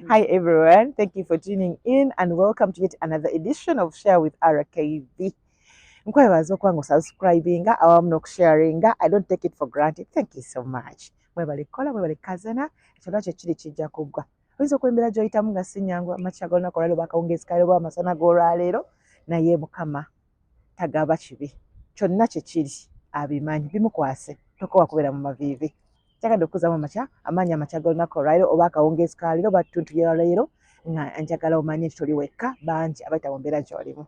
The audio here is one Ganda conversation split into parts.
Hi everyone, thank you for tuning in and welcome to yet another edition of Share with RKV. Nkwebaza okuba nga osubscribinga awamu n'okusharinga. I don't take it for granted. Thank you so much. Mwebale kukola, mwebale kukazana. Ekyalwa kye kiri kijja kuggwa. Oyinza okuba embeera gy'oyitamu nga si nnyangu amakya g'olunaku olwaleero oba akawungeezi ka leero oba amasana g'olwaleero, naye Mukama tagaba kibi. Kyonna kye kiri abimanyi, bimukwase. Tokowa kubeera mu maviivi. Njagadde okukuzamu amakya amaanyi amakya g'olunaku olwaleero oba akawungeezi ka leero oba ttuntu lya leero nga njagala omanye nti toli wekka, bangi abayita mu mbeera gy'olimu.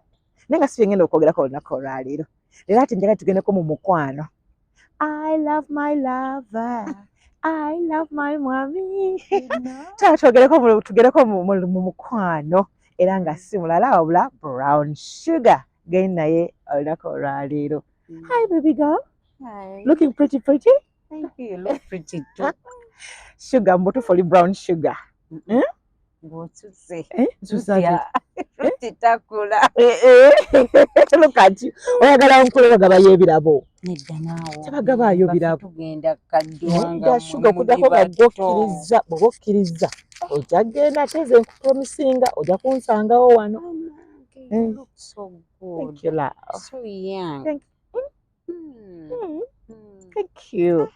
Naye nga si bye ngenda okwogerako olunaku olwaleero. Leero ate njagala tugendeko mu mukwano. I love my lover. I love my mwami. Twala tugereko mu mukwano era nga si mulala wabula Brown Sugar genda naye olunaku olwaleero. Hi baby girl. Hi. Looking pretty pretty. Thank you. You look pretty too. Sugar, mu butuufu oli brown sugar. Eh? Ng'osuse. Eh? Nsusa ate? Fruit takula. Eh, eh. Look at you. Oyagala nkule bagabayo ebirabo. Nedda naawe. Tebagabaayo Baffe birabo. tugenda kaddwanga. Nedda sugar, okuddako nga gwokkiriza, bw'oba okkiriza ojja kgenda, ate nze nkupromisinga ojja kunsangawo wano. You look so good. Thank you, love. So young. Thank Thank you.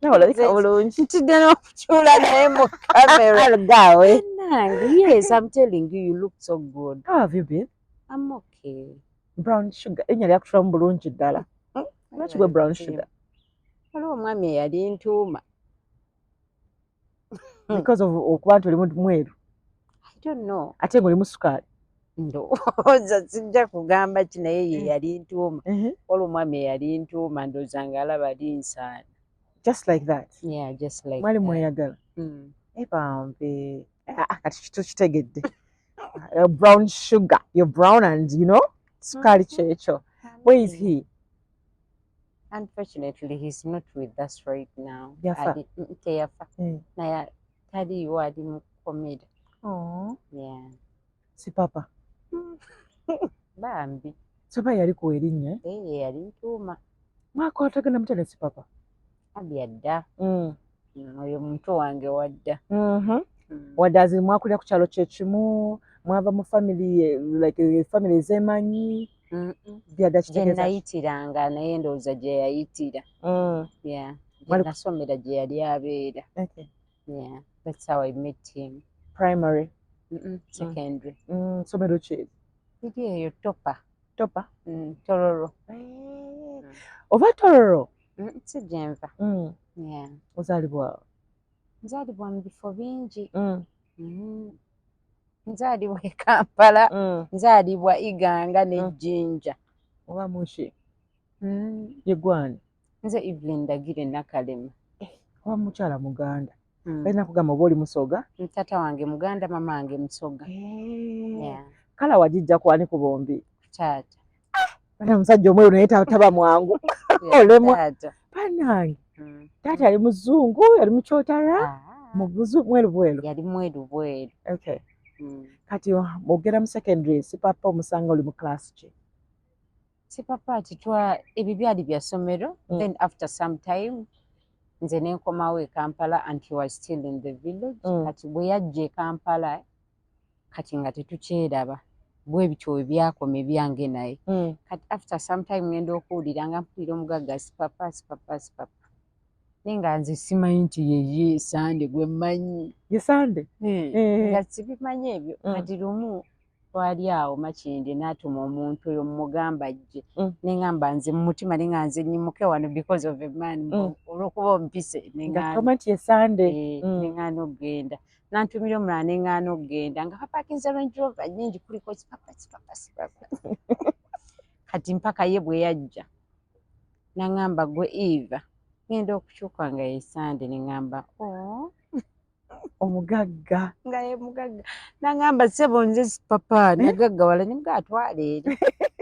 Nawe olabika bulungi. Ntidde n'okutuula naye mu kamera. Alugaawe. Nange, yes, I'm telling you, you look so good. How have you been? I'm okay. Brown Sugar. Erinnya lyakutulamu bulungi ddala. Lwaki gwe Brown Sugar? Waliwo omwami eyali ntuuma. Because of okuba nti oli mweru. I don't know. Ate ng'olimu sukaali. Ndowooza sijja kugamba ki, naye ye yali ntuuma. Waliwo omwami eyali ntuuma, ndowooza ng'alaba linsaana. Just like that. Yeah, just like Mwali that. mweyagala. Mm. Bambi. Ah, kati tukitegedde. Brown Sugar. You're brown and you know sukaali kyekyo. Where is he? Unfortunately, he's not with us right now. Yafa? Teyafa. Naye taliiwo, ali mu kkomera. Oh. Yeah. Si papa. Bambi. Soba yali ku erinnya. Eh, ye yali ntuuma. Mwakwatagana mutya ne si papa? Abya dda. Oyo muntu wange wadda. Wadde azi mwakulira ku kyalo kye kimu, mwava mu family like family ezeemanyi. Byadda Gye kitegeeza ki? nayitiranga naye ndowooza gye yayitira. Yeah. Gye nasomera gye yali abeera. Yeah. That's how I met him. Primary? Secondary. Ssomero ki? Liri eyo Topa. Topa? Tororo. Eh, oba Tororo? Si gye nva. Yeah. Ozaalibwa? Nzaalibwa mu bifo bingi. Nzaalibwa e Kampala, nzaalibwa Iganga ne Jjinja. Oba muki? Ye gwani? Nze Evelyn Ndagire Nakalema. Oba mukyala Muganda. Balina kugamba oba oli Musoga? Taata wange Muganda, mama wange Musoga. Yeah. Colour wagijja kwani ku bombi? Taata. Bana omusajja omweru naye taba mwangu. Yeah, Olemwa. taata. Bannange. Taata yali muzungu, yali mukyotara, Ah. mubuzu mweru bweru. Yali mweru bweru. Kati ogenda mu secondary, si papa omusanga oli mu class ki? Si papa ati twa ebyo byali bya ssomero. Then after some time nze ne nkomawo e Kampala and he was still in the village. Kati bwe yajja e Kampala kati nga tetukyeraba, bwe bityo we byakoma ebyange naye. Kati after some time ngenda okuwulira nga mpulira omugagga si papa, si papa, si papa, naye nga nze simanyi nti yeye Sande gwe mmanyi. Ye Sande? Eh, Eh. nga sibimanyi ebyo. Kati lumu twali awo Makindye, n'atuma omuntu oyo mugamba ajje. Neŋŋamba nze mu mutima, neŋŋamba nze nnyimuke wano because of a man, olw'okuba ompise Nga neŋŋaana. tomanyi nti ye Sande. Eh, neŋŋaana okugenda. Nantumira omulala, neŋŋaana okugenda nga bapakinze Range Rover nnyingi, kuliko sipapa, sipapa, sipapa. Kati mpaka ye bwe yajja naŋŋamba, "Gwe Eva?" Ŋŋenda okukyuka nga ye Sande, neŋŋamba, "Oh." Omugagga. Nga ye mugagga. Naŋŋamba, "Ssebo, nze sipapa." Nagaggawala ne mugaa atwala eri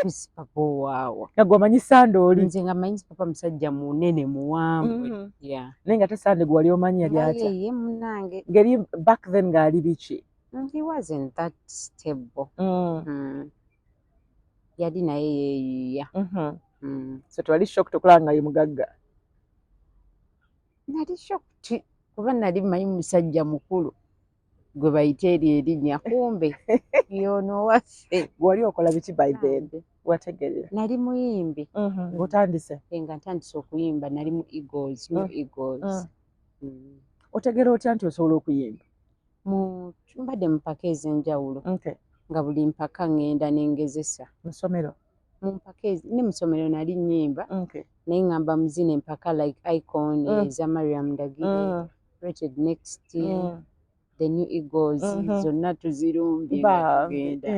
sipapa owaawa. Nga gwe omanyi Sande oli. Nze nga manyi sipapa musajja munene muwanvu. Yeah. Naye nga te Sande gwe wali omanyi yali Nga atya? ye munnange. Ngeri back then ng'ali biki? He wasn't that stable. Yali naye yeeyiiya. So tewali shocked okulaba nga ye mugagga? Nali shocked kuba nali mmanyi musajja mukulu. Gwe bayita eryo erinnya, kumbe yono waffe. Wali okola biki by then? Wategerera? Nali muyimbi. Ng'otandise? Nga ntandise okuyimba, nali mu Eagles, New Eagles. Otegera otya nti osobola okuyimba? Mu mbadde mu mpaka ez'enjawulo, nga buli mpaka ŋŋenda nengezesa. Mu ssomero? Mu mpaka ne mu ssomero nali nnyimba, naye ŋŋamba mu zino empaka like Icon, eza Mariam Ndagire, Rated Next, the New Eagles, zonna tuzirumbye nga tugenda.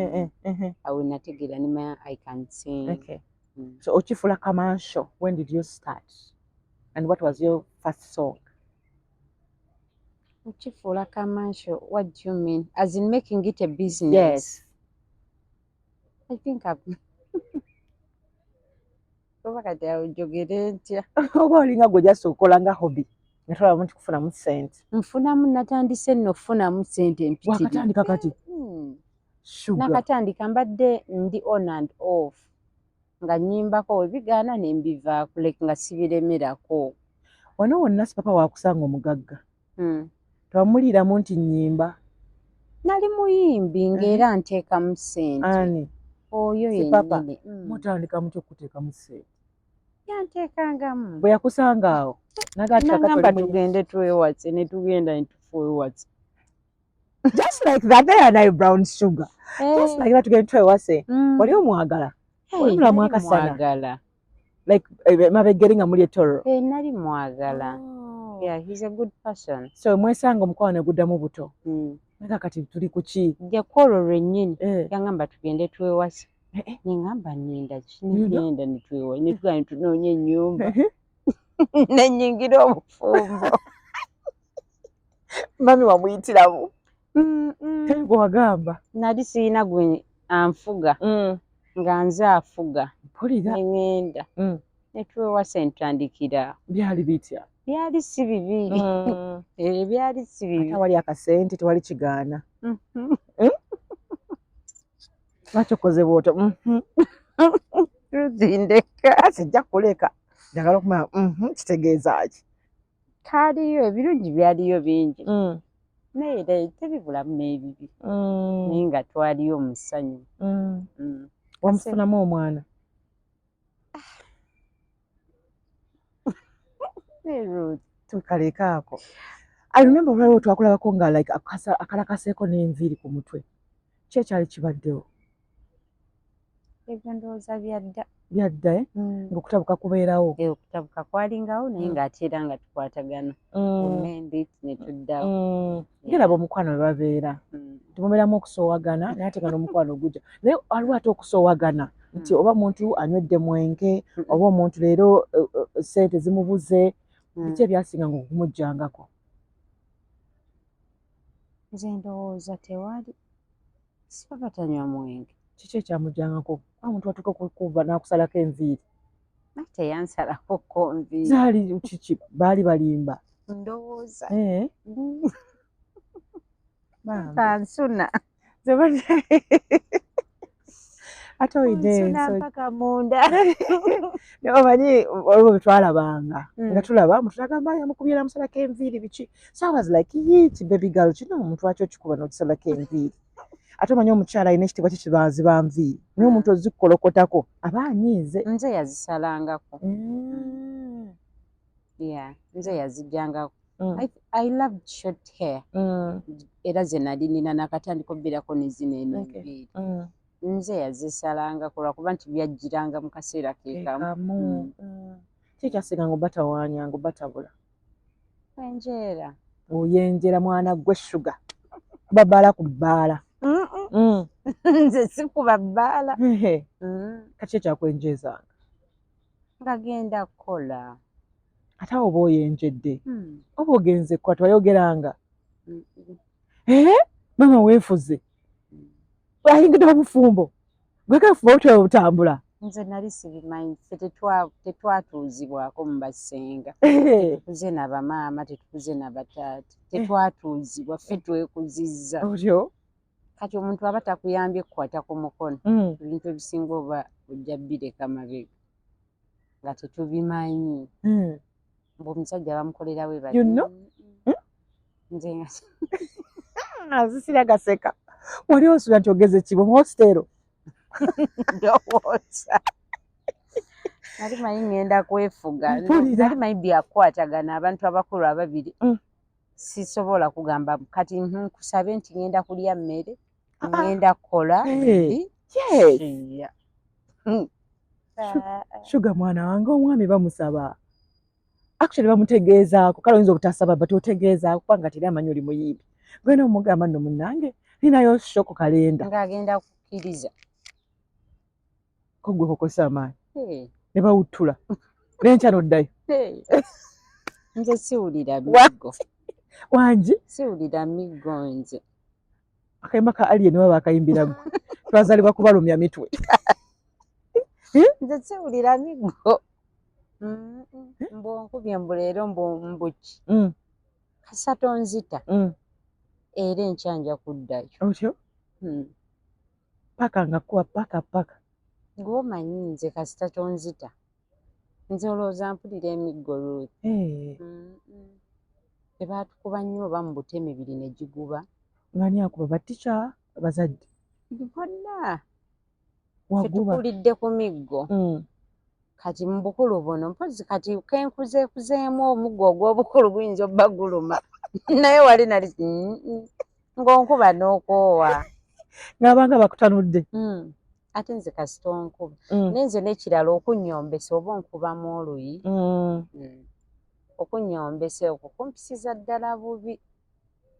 Awo nategeera nimanya I can sing. So okifula commercial, when did you start and what was your first song? Okifuula commercial, what do you mean? As in making it a business? Yes. I think I've oba kati awo njogere ntya? Oba olinga gwe just okola nga hobby nga tolabamu nti kufunamu ssente? Nfunamu, natandise nno okufunamu ssente empitirivu. Wakatandika kati? Sugar. Nakatandika, mbadde ndi on and off, nga nnyimbako, webigaana ne mbivaako, like nga sibiremerako. Wano wonna Sipapa wakusanga omugagga, twamuliiramu nti nnyimba? Nali muyimbi ng'era nteekamu ssente. Ani? Oyo Sipapa? yennyini. Mutandika mutya okuteekamu ssente? Yanteekangamu. Bwe yakusanga awo naga ati kakati Nagamba oli tugende twewatse, ne tugenda ne twewatse. Just like that there and I brown sugar, just like that, tugende twewase. Wali omwagala? Hey, Wali mulamu nali akasana? mwagala. Like mabegere nga muli etoro? Eh, nali mwagala. Yeah, he's a good person. So mwesanga omukwano ne guddamu buto, naga kati tuli ku ki? Nja kwolwo lwennyini yangamba tugende twewase. Neŋŋamba nninda ki? Negenda netwewa, netugenda netunoonya ennyumba, nenyingira obufumbo. Mami wamuyitiramu? Teri gwe wagamba? Nali sirina gwe anfuga, nga nze afuga. Mpulira. Neŋŋenda netwewase, ntandikira. Byali bitya? Byali si bibi. Eh, byali si bibi. Ate awali akasente tewali kigaana. Lwaki okoze bwotyo? Mhm. Ruth, ndeka. Sijja kuleka, njagala okumanya kitegeeza ki? Kaaliyo ebirungi, byaliyo bingi, naye era tebibulamu n'ebibi, naye nga twaliyo mu ssanyu. Wamufunamu omwana? Ne Ruth. Tukaleka ako. I remember olwaliwo twakulabako nga like akalakaseeko n'enviiri ku mutwe. Ki ekyali kibaddewo? Ebyo ndowooza byadda. Byadda, eh? Ng'okutabuka kubeerawo? Eh, okutabuka kwalingawo, naye ng'ate era nga tukwatagana, mend it ne tuddawo. Ngiraba omukwano we babeera, temubeeramu okusoowagana, naye ate nga n'omukwano gujja, naye waliwo ate okusoowagana nti oba omuntu anywedde mwenge, oba omuntu leero ssente zimubuze. Biki ebyasinganga okumuggyangako? Nze ndowooza tewali, sipapa tanywa mwenge. Kiki ekyamuggyangako? Kuba omuntu atuuka okukuba n'akusalako enviiri. Naye teyansalako ko nviiri. Zaali kiki? Baali balimba? Ndowooza. Eh, bambi. Kansuna. Ate oyina Kansuna ensonyi. mpaka munda. Naye omanyi olwo bwe twalabanga, nga tulaba omuntu nagamba yamukubye namusalako enviiri biki, so I was like, yi ki baby girl kino, omuntu lwaki okikuba n'okisalako enviiri? Ate omanyi omukyala alina ekitiibwa kye kibanziba nviiri, naye omuntu ozikukolokotako aba anyiize. Nze yazisalangako. Yeah, nze yazijjangako. I loved short hair. Era ze nali nina nakatandika obbirako ne zino eno enviiri. Nze yazisalangako lwakuba nti byajjiranga mu kaseera ke kamu. Kamu. Ki ekyasinganga obatawaanya nga obatabula? Enjeera. Oyenjera mwana gwe sugar, kuba bbaala ku bbaala. Nze sikuba bbaala. Ehe. Kati ekyakwenjeezanga? Nga genda kukola. Ate awo oba oyenjedde, oba ogenze kukola, tewayogeranga? Eh, maama weefuze, ayingidde obufumbo, gwekafumbo butya butambula? Nze nali sibimanyi, ffe tetwatuuzibwako mu basenga. Tetukuze na bamaama, tetukuze na bataata, tetwatuuzibwa, ffe twekuzizza. Otyo. Kati omuntu aba takuyambye kukwata ku mukono, ebintu ebisinga oba ojja bireka mabega nga tetubimanyi. Mbu omusajja bamukolera we bati. You know? Nze nga Azisira gaseka. Wali osula nti ogeze kibo mu hostel? Ndowooza nali manyi ŋŋenda kwefuga. Nali manyi byakukwatagana abantu abakulu ababiri. Sisobola kugamba kati nkusabe nti ŋŋenda kulya mmere, ŋŋenda kukola. Shuga mwana wange, omwami bamusaba, actually bamutegeezaako. Kale oyinza obutasaba, but otegeezaako, kubanga teri amanyi oli muyimbi. Gwena omugamba nno, munnange, ninayo show ku kalenda. Ng'agenda kukkiriza? Ko gwe kokosa amaanyi ne bawuttula n'enkya n'oddayo. Nze siwulira miggo. Wangi? Siwulira miggo nze. Akayimba ka Alien baba bakayimbira gwe, twazaalibwa kubalumya mitwe. Nze siwulira miggo. Mbu onkubye, mbu leero, mbu mbuki. Kasa tonzita, era enkya nja kuddayo. Otyo? Paka nga kuba paka paka. Gwomanyi nze kasita tonzita. Nze olowooza mpulira emiggo, Ruth? Tebaatukuba nnyo oba mu buto emibiri ne giguba. Ng'ani akuba, batica, bazadde? Bonna. Ffe Waguba. Tukulidde ku miggo. Kati mu bukulu buno mpozi kati kenkuzeekuzeemu omuggo ogw'obukulu guyinza obba guluma, naye wali nali ng'onkuba n'okoowa. Ng'abanga bakutanudde. Ate nze kasita onkuba. Naye nze n'ekirala, okunnyombesa oba onkubamu oluyi, okunnyombesa okwo kumpisiza ddala bubi.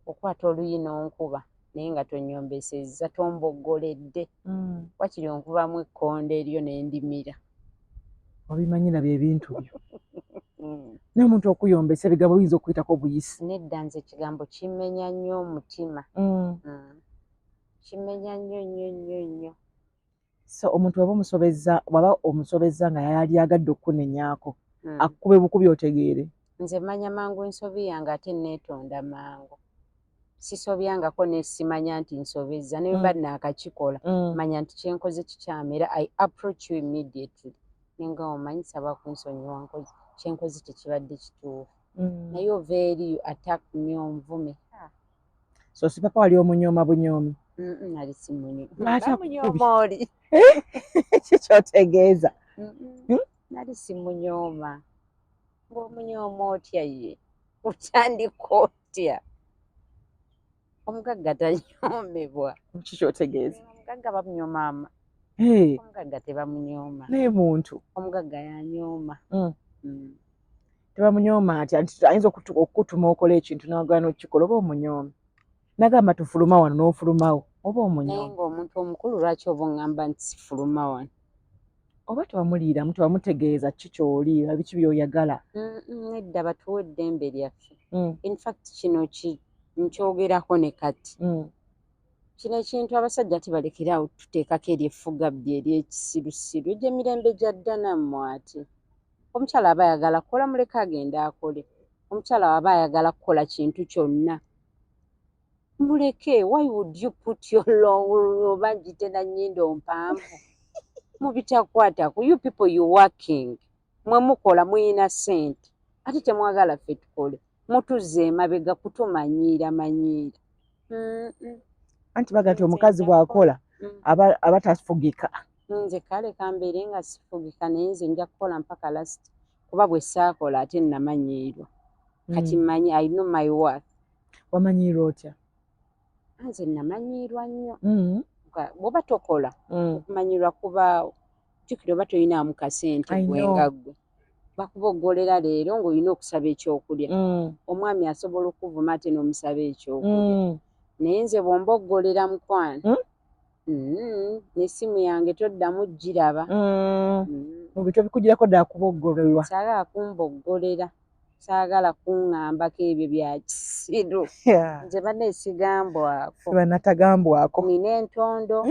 Okwata oluyi n'onkuba naye nga tonyombesezza, tomboggoledde, wakiri onkubamu ekkonde eryo n'endimira. Obimanyi nabyo ebintu byo. Naye omuntu okuyombesa ebigambo biyinza okuyitako obuyisi. Nedda, nze ekigambo kimenya nnyo omutima. Kimenya nnyo nnyo nnyo nnyo. So omuntu waba omusobezza, waba omusobezza nga yali agadde okukunenyaako, akukube bukubi otegeere? Nze manya mangu ensobi yange, ate neetonda mangu. Sisobyangako nesimanya nti nsobezza, ne mba naakakikola, manya nti kyenkoze kikyamu, era I approach you immediately nenga omanyi saba kunsonyiwa, nkoze kyenkoze tekibadde kituufu. Naye ova eri you attack me, onvume. So si papa wali omunyooma bunyoomi? Nali simunyo. Lwaki Bamunyooma oli? Kikyotegeeza? Mm-mm. Nali simunyooma. Ng'omunyooma otya? Ye otandika otya? Omugagga tanyoomebwa. Kikyotegeeza? Omugagga bamunyooma? Hey, Omugagga tebamunyooma. Naye muntu. Omugagga yanyooma. Tebamunyooma atya? Nti ayinza okukutuma okola ekintu n'agaana okukikola, oba omunyoome. Nagamba tufuluma wano n'ofulumawo, oba Naye omunyoome. ng'omuntu omukulu, lwaki oba oŋŋamba nti sifuluma wano? Oba tebamuliiramu, tebamutegeeza ki kyoli, biki by'oyagala. Nedda, batuwe eddembe lyaffe. In fact kino nkyogerako ne kati. Kino ekintu abasajja tibalekerawo tuteekako eri effugabbi ery'ekisirusiru egy'emirembe gya dda. Nammwe ate omukyala aba ayagala kukola, muleke agende akole. Omukyala aba ayagala kukola kintu kyonna, muleke. Why would you put your long, oba ngite na nnyindo mpanvu mubitakwatako? You people, you working, mwe mukola, muyina ssente, ate temwagala ffe tukole. Mutuzza emabega kutumanyiira manyiira. Anti baga nti omukazi bw'akola aba tafugika. Nze kale kambeere nga sifugika, naye nze nja kukola mpaka last, kuba bwe saakola ate namanyiirwa. Kati mmanyi, I know my worth. Wamanyiirwa otya? Nze namanyiirwa nnyo. Bw'oba tokola, okumanyirwa kubaawo. Jjukira oba toyinaamu kasente, I gwe know. nga ggwe bakuboggolera leero ng'olina okusaba ekyokulya. Omwami asobola okuvuma ate n'omusaba ekyokulya. Naye nze bw'omboggolera, mukwano, n'essimu yange toddamu giraba. Mu bintu ebikugirako ddala kuboggolelwa. Saagala kumboggolera, saagala kuŋŋambako ebyo bya kisiru. Nze banne sigambwako. Banatagambwako. Nina entondo,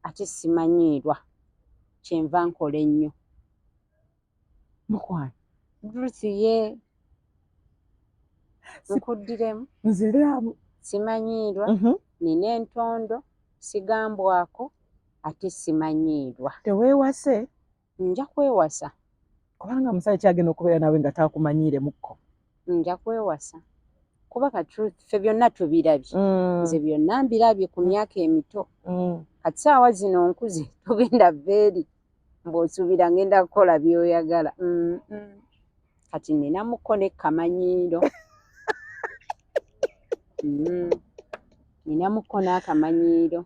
ate simanyiirwa, kyenva nkola ennyo. Mukwano. Ruth, ye nkuddiremu. Nziriramu. Simanyiirwa, nina entondo, sigambwako, ate simanyiirwa. Teweewase? Nja kwewasa. Kubanga omusajja kyagenda okubeera nawe nga takumanyiiremukko. Nja kwewasa. Kuba ka truth, ffe byonna tubirabye. Nze byonna mbirabye ku myaka emito. Kati saawa zino nkuze, togenda veeri mbw'osuubira ngenda kukola by'oyagala. Kati ninamuko ne kamanyiiro. Ninamuko n'akamanyiiro.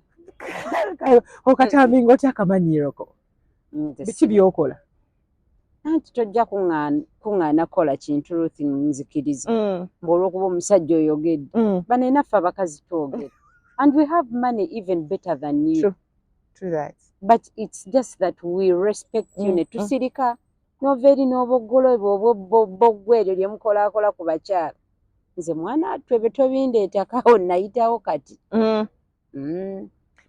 Okataminga otya akamanyiiroko? Nze Biki by'okola? Anti tojja kuŋŋaana kukola kintu, Ruth, nzikiriza ng'olwokuba omusajja oyogedde. Bano naffe abakazi twogera and we have money even better than you. True. True that. But it's just that we respect you ne tusirika nova eri n'oboggolo ebyo obwobboggo eryo lye mukolaakola ku bakyala. Nze mwana attu ebyo tobindeetakawo, nayitawo kati.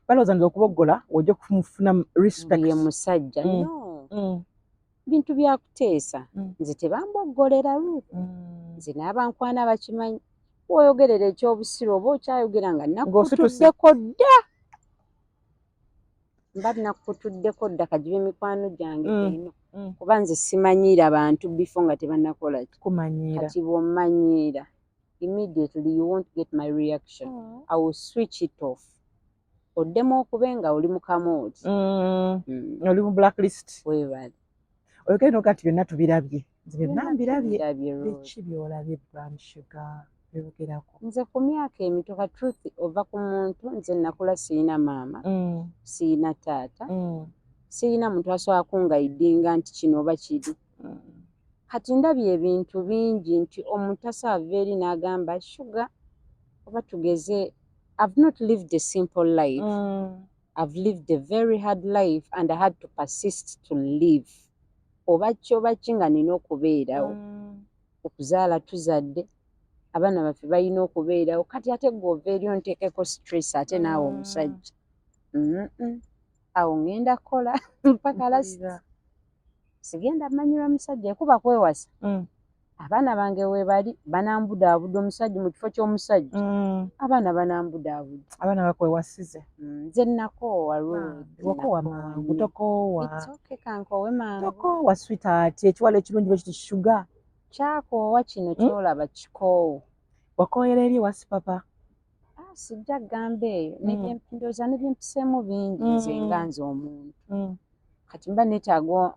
Balowooza nti okuboggola ojja kufuna respect. Ye musajja. No, bintu byakuteesa. Nze tebamboggolera, Ruth. Nze n'abankwana bakimanyi, woyogerera ekyobusiru oba okyayogera nga Ng'osituse. nakkutuddeko dda, mba nakkutuddeko dda, kagibe mikwano gyange eno. Kuba nze simanyiira bantu bifo nga tebannakola ki. Kumanyiira. Kati bw'ommanyiira, immediately you won't get my reaction. I will switch it off, oddemu okube nga oli mukamooti. Oli mu blacklist. Weebale. Oyogere noga nti byonna tubirabye, nze byonna mbirabye. Tubirabye, Rose. Biki byolabye, Brown Sugar, byogerako? Nze ku myaka emito, ka truth, ova ku muntu, nze nakula siyina maama, siyina taata, siyina muntu asobola kunguidinga nti kino oba kiri. Kati ndabye ebintu bingi nti omuntu asaava eri n'agamba Sugar oba tugeze, I've not lived a simple life. I've lived a very hard life and I had to persist to live, oba ki oba ki, nga nina okubeerawo. Okuzaala tuzadde, abaana baffe balina okubeerawo. Kati ate gwe ova eri onteekeko stress, ate naawe omusajja. Awo ŋŋenda kukola mpaka last. Mpulira. Sigenda manyirwa musajja kuba kwewasa. Abaana bange weebali banambudaabuda omusajja mu kifo ky'omusajja. Abaana banambudaabuda. Abaana bakwewasize. Nze nakoowa, Ruth. Wakoowa nakoowa mangu. nnyo. Tokoowa. It's okay, kankoowe mangu. Tokoowa, sweetheart. Ekiwala ekirungi bwe kiti, Sugar. Kyakoowa kino. Kyolaba kikoowu. Wakooyera eri ewa Sipapa? Ah, sijja kugamba eyo. Ndowooza ne byempiseemu bingi nze nga nze omuntu. Kati mba neetaaga,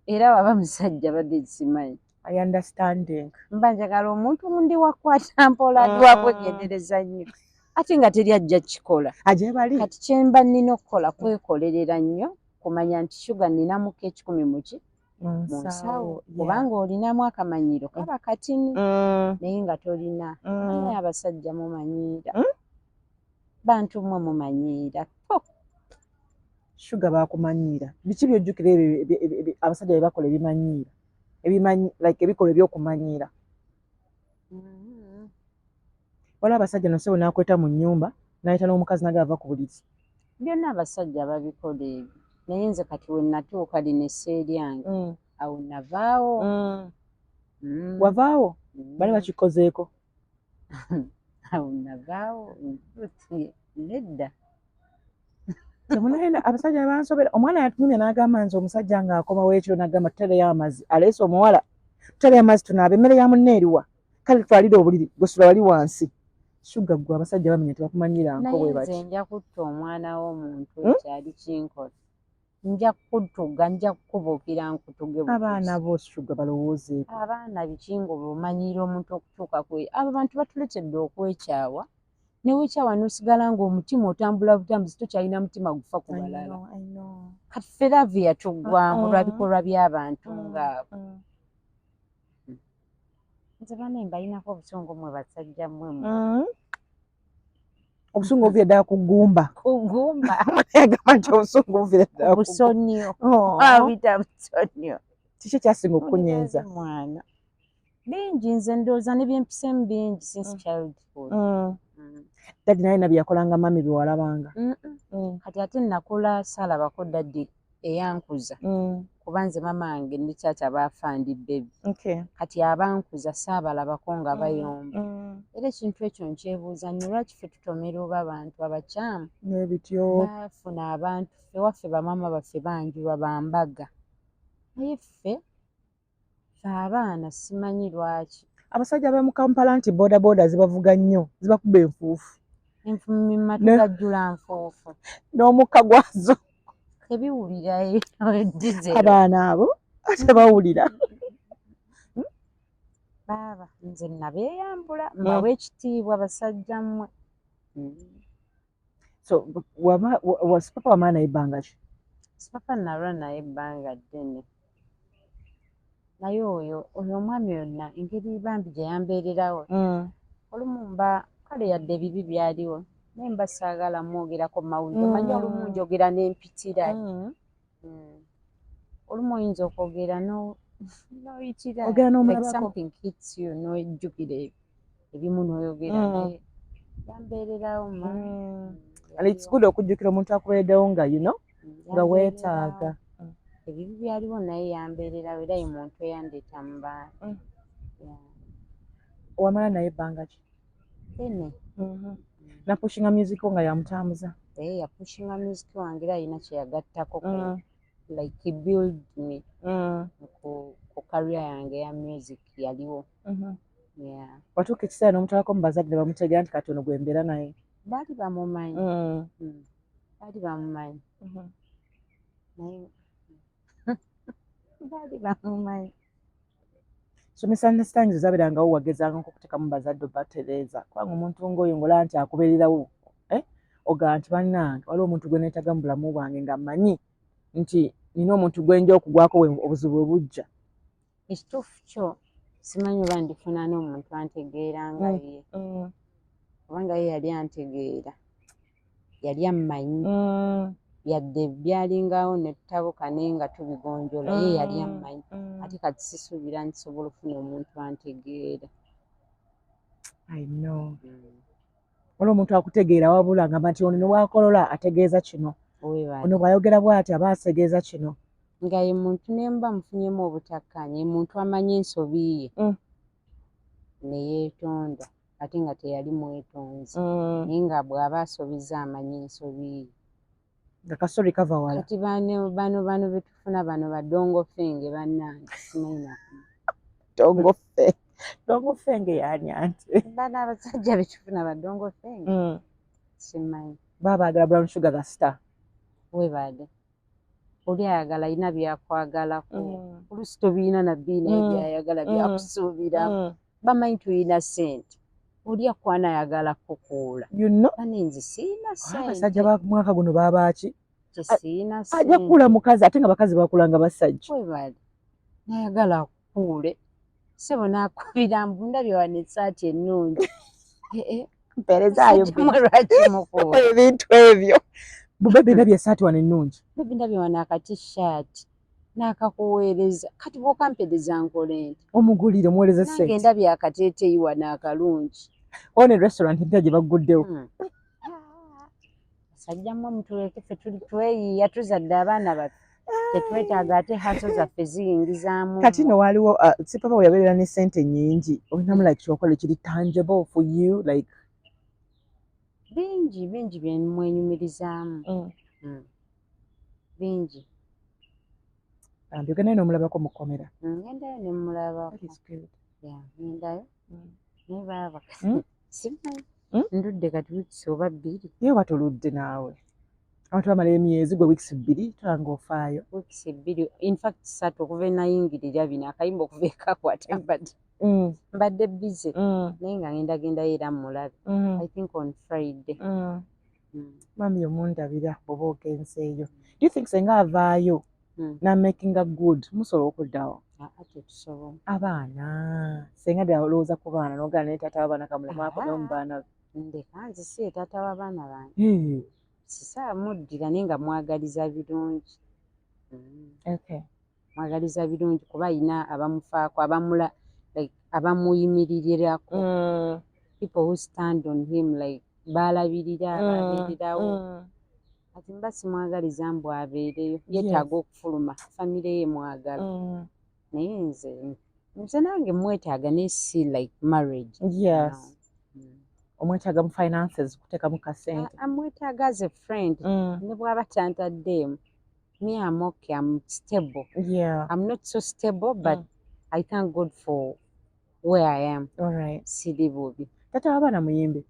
era waba musajja badde simanyi. I understanding. Mba njagala omuntu ndi wakwata mpola, ndi wakwegendereza nnyo, ate nga teri ajja kikola. Aje bali. Kati kyemba nnina okukola kwekolerera nnyo, kumanya nti Sugar nninamuko 100 muki mu mu nsawo. nsawo, kubanga olinamu akamanyiro kaba katini, naye nga tolina. Naye abasajja mumanyiira. Bantu mmwe mumanyiira po. Sugar, bakumanyiira. Biki byojjukira ebyo abasajja bye bakola ebimanyiira, ebimanyi, like ebikolwa ebyokumanyiira? Waliwo abasajja nosebo n'akweta mu nnyumba n'ayita n'omukazi n'agava ku buliri. Byonna abasajja babikola ebyo, naye nze kati we natuuka lino essa eryange, awo navaawo. Wavaawo? Bali bakikozeeko? Awo navaawo, nedda. Temunayina abasajja bansobera. Omwana yatunyumya n'agamba nze omusajja ng'akomawo ekiro n'agamba tutereyo amazzi, aleese omuwala, tutereyo amazzi tunaabe, emmere ya munne eriwa, kale twalire obuliri, gwesula wali wansi. Sugar, gwe abasajja bamenya tebakumanyira nko Naye bwe nze bati. nja kutta omwana w'omuntu. Ekyali kinkola, nja kukutuga, nja kukubuukira nkutuge butuzi. Abaana bo, Sugar, balowoozeeko. Abaana biki nga omanyiira omuntu okutuuka ku abo bantu batuletedde okwekyawa, newekyawa n'osigala ng'omutima otambula butambuzi, tokyalina mutima gufa ku I balala. know, I know. Kati ffe love yatuggwamu lwa bikolwa by'abantu ngaabo. Nze bane mbalinako obusungu, mmwe basajja mmwe mu Obusungu buviire ddala ku ggumba. Kugumba. Yagamba nti obusungu buviire ddala ku ggumba. Busonyo. Oh. Abita busonyo. Kiki ekyasinga okukunyenza? Mwana, bingi, nze ndowooza ne byempiseemu bingi since childhood. Daddy naye nabye yakolanga mummy bye walabanga? Mm-mm. Kati ate nakula saalabako daddy eyankuza, kuba nze mama wange ne taata baafa ndi baby. Kati abankuza saabalabako nga bayomba. Era ekintu ekyo nkyebuuza nnyo, lwaki ffe tutomera oba abantu abakyamu N'ebityo. baafuna abantu ffe waffe bamaama baffe banjulwa bambaga, naye ffe abaana simanyi lwaki. Abasajja b'omu Kampala nti boda boda zibavuga nnyo, zibakuba enfuufu. Matu gajjula nfuufu. N'omukka gwazo. Tebiwulira diesel. Abaana abo tebawulira. Baaba nze nabeeyambula, mbawa ekitiibwa basajja mmwe. So Sipapa wamala naye ebbanga ki? Sipapa nalwa naye ebbanga ddene, naye oyo omwami yonna engeri bambi gye yambeererawo, olumu mba kale yadde ebibi byaliwo, naye mba saagala mwogerako mawulire. Omanyi olumu njogera n'empitira. Olumu oyinza okwogera n'oyitira, like something hits you, n'ojjukira ebimu n'oyogera, naye yambeererawo ma. And it's good okujjukira omuntu akubeereddewo nga nga weetaaga. Ebibi byaliwo, naye yambeererawo, era ye muntu eyandeeta mu bantu. Wamala naye ebbanga ki? Ddene. Napushinga music nga yamutambuza? Naye yapushinga music wange, era alina kye yagattako ku, like he build me ku career yange eya music, yaliwo. Yeah. Watuuka ekiseera n'omutwalako mu bazadde ne bamutegeera nti kati ono gwe mbeera naye? Baali bamumanyi. Baali bamumanyi, naye baali bamumanyi. So misunderstandings zabeerangawo, wagezangako okuteekamu bazadde obatereeza? Kubanga omuntu ng'oyo ng'olaba nti akubeererawo, eh? Ogamba nti bannange, waliwo omuntu gwe neetaaga mu bulamu bwange nga mmanyi nti nina omuntu gwe nja okugwako obuzibu bwe bujja. Ekituufu kyo simanyi oba ndifuna n'omuntu antegeera nga ye, kubanga ye yali antegeera, yali ammanyi. Yadde byalingawo ne tutabuka, naye nga tubigonjola, ye yali ammanyi. Ate kati sisuubira nti sobola okufuna omuntu antegeera. I know. Waliwo omuntu akutegeera, wabula ngamba nti ono newakolola ategeeza kino, Weebale. ono bw'ayogera bw'ati aba ategeeza kino. Nga ye muntu ne mba mufunyemu obutakkaanya, ye muntu amanyi ensobi ye ne yeetonda, ate nga teyali mwetonzi, naye nga bw'aba asobizza amanyi ensobi ye. Nga kasori kava wala. Kati bano betufuna bano badongo fenge, bannange, simanyi naku. Dongo fe, dongo fenge yaani anti? Bano abasajja betufuna badongo fenge, simanyi. Baba baagala Brown Sugar the star. Weebale. Oli ayagala alina byakwagalako, olusi tobiina nabbi, naye byayagala byakusuubira. Bamanyi tulina ssente, oli akwana ayagala kukuula. Bane nze siina Abasajja ssente. Ba mwaka guno babaaki? Tesiina Ajja ssente. kukuula mukazi, ate nga bakazi bakulanga basajja. Weebale, nayagala akukuule, ssebo, naakubira mbu ndabye wano essaati ennungi. Eh, eh, Mpeerezaayo. Basajja mmwe lwaki mukuula? Ebintu ebyo bube ndabye essaati wano ennungi. Baby, ndabye wano akatishaati, n'akakuweereza. Kati bw'okampeereza nkole nti? Omugulire, omuweereze Nange ssente. ndabye akateeteeyi wano akalungi. One restaurant empya gye bagguddewo. Basajja mmwe mutuleke, ffe tuli tweyiiya, tuzadde abaana baffe, tetwetaaga ate haso zaffe ziyingizaamu. Kati no waliwo Sipapa we yabeerera ne ssente nnyingi, olinamu like kyokola ekiri tangible for you, like? Bingi bingi bye mwenyumirizaamu. Bingi. Bambi, ogendayo n'omulabako mu kkomera? Ngendayo ne mulabako. That is good. Yeah, ngendayo, naye baaba simanyi. Ndudde kati weeks oba 2. Naye oba toludde naawe, abantu bamala emyezi, gwe weeks 2, tolanga ofaayo. Weeks 2, in fact 3, okuva enayingirira bino akayimba, okuva ekakwata mbadde busy, naye nga ngenda gendayo era mulabe. I think on Friday. Mami, omundabira bw'oba ogenzeeyo. Do you think senga avaayo namakinga good, musobola okuddawo? Aa, tetusobola. Abaana, senga ddala olowooza ku baana n'ogamba naye taata w'abaana kamulemu akomewo mu baana be? Ndeka, nze si ye taata w'abaana bange. Sisaamuddira, naye nga mwagaliza birungi. Mwagaliza birungi kuba ayina abamufaako, abamula, like abamuyimiririrako, people who stand on him, like balabirira, babeererawo. Kati mba simwagaliza mbu abeereyo, yeetaaga okufuluma, famire ye mwagala, naye nze nange mwetaaga, naye si like marriage. No. Omwetaaga mu finances, kuteekamu kasente? Amwetaaga as a friend. Ne bw'aba tantaddeemu, me, I'm okay, I'm stable. I'm not so stable, but I thank God for Where I am, Alright. siri bubi. Tata w'abaana muyimbi?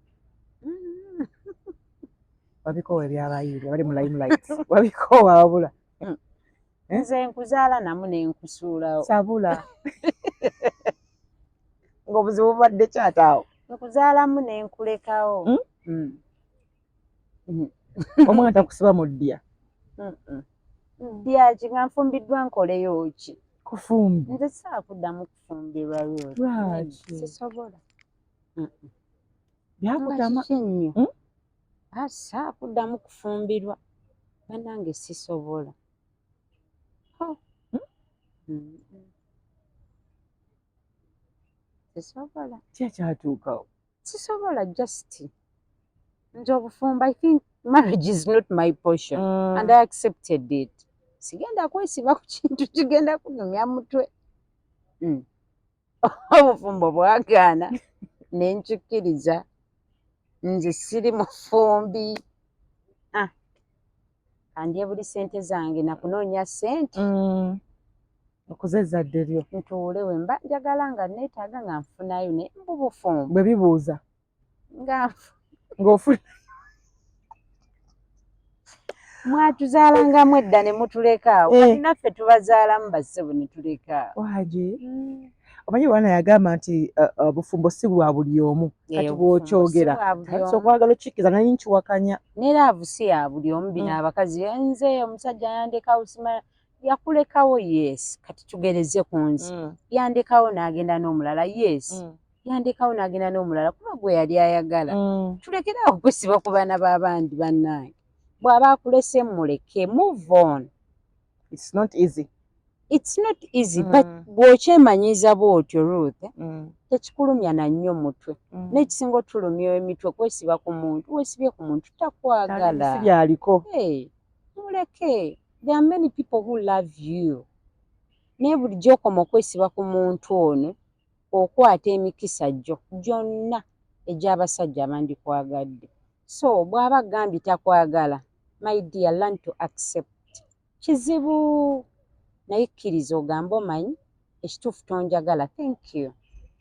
Wabikoowa ebyabayimbi abali mu limelight? Wabikoowa wabula? Eh? Nze nkuzaala namu nenkusuulawo. Sabula ng'obuzibu bubadde kyataawo. Nkuzaalamu nenkulekawo. Mm. Omwana takusiba mu ddya? Ddya ki nga nfumbiddwa? Nkoleyo ki? Kufumbi. Nze saakuddamu kufumbirwa, Ruth. Lwaki? Sisobola. Byakutama. Nga kiki ennyo? Mm? Ah, saakuddamu kufumbirwa bannange, sisobola. Oh. Mm? Sisobola. Ki ekyatuukawo? Sisobola, just nze obufumbo, I think marriage is not my portion and I accepted it. Sigenda kwesiba ku kintu kigenda kunumya mutwe. Obufumbo bwagaana ne nkikkiriza, nze siri mufumbi. Ah. Kandye buli sente zange nakunoonya sente. Okuza ezzadde lyo. Ntuule we mba njagala nga neetaaga nga nfunayo, naye mbubufumbo Bwe bibuuza nga ng'ofuna. Mwatuzaalangamu edda ne mutulekaawo. Eh. Kati naffe tubazaalamu bassebo ne tulekaawo. Wagi omanyi bwana yagamba nti obufumbo si bwa buli omu. Kati bw'okyogera so okwagala okikkiriza, naye nkiwakanya. Ne love si ya buli omu. Bino abakazi, nze omusajja yandekawo, sima yakulekawo. Yes, kati tugereze ku nze, yandekawo n'agenda n'omulala. Yes, yandekawo n'agenda n'omulala kuba gwe yali ayagala. Tulekere awo kwesiba ku baana b'abandi bannange. Bw'aba akulese muleke, move on. It's not easy. It's not easy, but bw'okyemanyiiza bw'otyo, Ruth, tekikulumya na nnyo mutwe. N'ekisinga otulumya emitwe kwesiba ku muntu. Weesibye ku muntu takwagala. Si byaliko. Hey, muleke. There are many people who love you, naye bulijjo okoma okwesiba ku muntu ono, okwata emikisa gyo gyonna egy'abasajja abandikwagadde. So bw'aba agambye takwagala, my dear, learn to accept. Kizibu, naye kkiriza ogambe, omanyi ekituufu, tonjagala, thank you,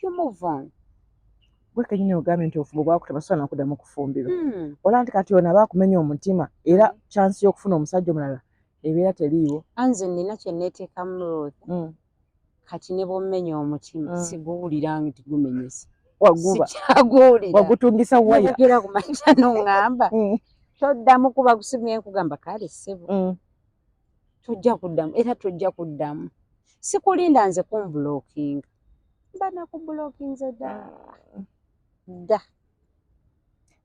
you move on. Gwe kenyini ogambye nti obufumbo bwakutama, sobola nakuddamu kufumbirwa. Olaba nti kati ono aba akumenya omutima, era chance y'okufuna omusajja omulala ebeera teriiwo. Anze nina kye neeteekamu, Ruth. Kati ne bw'ommenya omutima, siguwulira nti gumenyese. Waguba. Sikyaguwulira. Wagutungisa waya. Nogera ku makya noŋŋamba toddamu kuba kusimye, nkugamba kale ssebo, tojja kuddamu era tojja kuddamu. Sikulinda nze kumblockinga, mba nakublockinze dda dda.